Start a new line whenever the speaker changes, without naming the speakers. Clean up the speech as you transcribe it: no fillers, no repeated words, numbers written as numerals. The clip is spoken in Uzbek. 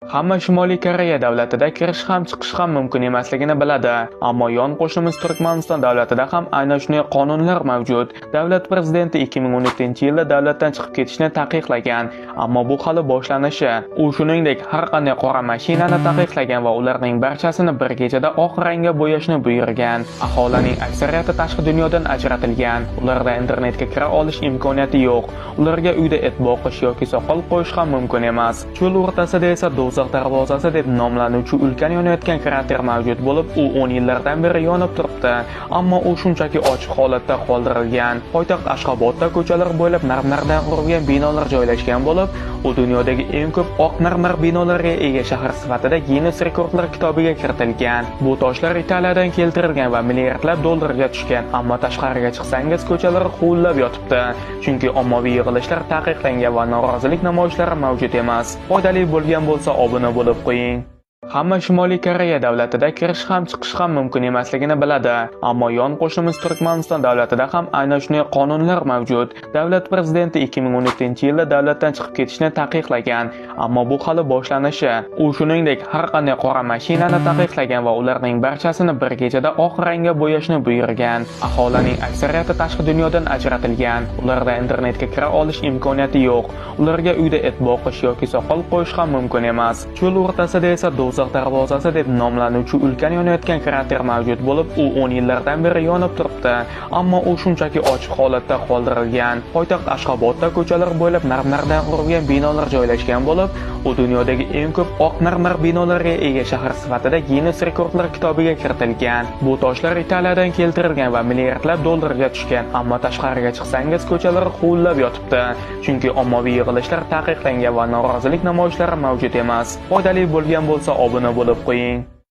Hamma Shimoliy Koreya davlatida kirish ham, chiqish ham mumkin emasligini biladi. Ammo yon qo'shnimiz Turkmaniston davlatida ham aynan shunday qonunlar mavjud. Davlat prezidenti 2017-yilda davlatdan chiqib ketishni taqiqlagan, ammo bu hali boshlanishi. U shuningdek har qanday qora mashinani taqiqlagan va ularning barchasini bir kechada oq rangga bo'yashni buyurgan. Aholining aksariyati tashqi dunyodan ajratilgan. Ularda internetga kira olish imkoniyati yo'q. Ularga uyda it boqish yoki soqol qo'yish ham mumkin emas. Cho'l o'rtasida esa Do'zax darvozasi deb nomlanuvchi ulkan yonayotgan krater mavjud bo'lib, u 10 yillardan beri yonib turibdi, ammo u shunchaki ochiq holatda qoldirilgan. Poytaxt Ashxobodda ko'chalar bo'ylab marmardan qurilgan binolar joylashgan bo'lib, u dunyodagi eng ko'p oq marmar binolarga ega shahar sifatida Ginnes rekordlar kitobiga kiritilgan. Bu toshlar Italiyadan keltirilgan va milliardlab dollarga tushgan, ammo tashqariga chiqsangiz ko'chalar huvillab yotibdi, chunki ommaviy yig'ilishlar taqiqlangan va norozilik namoyishlari mavjud emas. Foydali bo'lgan bo'lsa, obuna bo'lib qo'ying. Hamma Shimoliy Koreya davlatida kirish ham, chiqish ham mumkin emasligini biladi. Ammo yon qo'shnimiz Turkmaniston davlatida ham aynan shunday qonunlar mavjud. Davlat prezidenti 2017-yilda davlatdan chiqib ketishni taqiqlagan, ammo bu hali boshlanishi. U shuningdek har qanday qora mashinani taqiqlagan va ularning barchasini bir kechada oq rangga bo'yashni buyurgan. Aholining aksariyati tashqi dunyodan ajratilgan. Ularda internetga kira olish imkoniyati yo'q. Ularga uyda it boqish yoki soqol qo'yish ham mumkin emas. Cho'l o'rtasida esa Do'zax darvozasi deb nomlanuvchi ulkan yonayotgan krater mavjud bo'lib, u 10 yillardan beri yonib turibdi, ammo u shunchaki ochiq holatda qoldirilgan. Poytaxt Ashxobodda ko'chalar bo'ylab marmardan qurilgan binolar joylashgan bo'lib, u dunyodagi eng ko'p oq marmar binolarga ega shahar sifatida Ginnes rekordlar kitobiga kiritilgan. Bu toshlar Italiyadan keltirilgan va milliardlab dollarga tushgan, ammo tashqariga chiqsangiz ko'chalar huvillab yotibdi, chunki ommaviy yig'ilishlar taqiqlangan va norozilik namoyishlari mavjud emas. Foydali bo'lgan bo'lsa, obuna bo'lib qo'ying.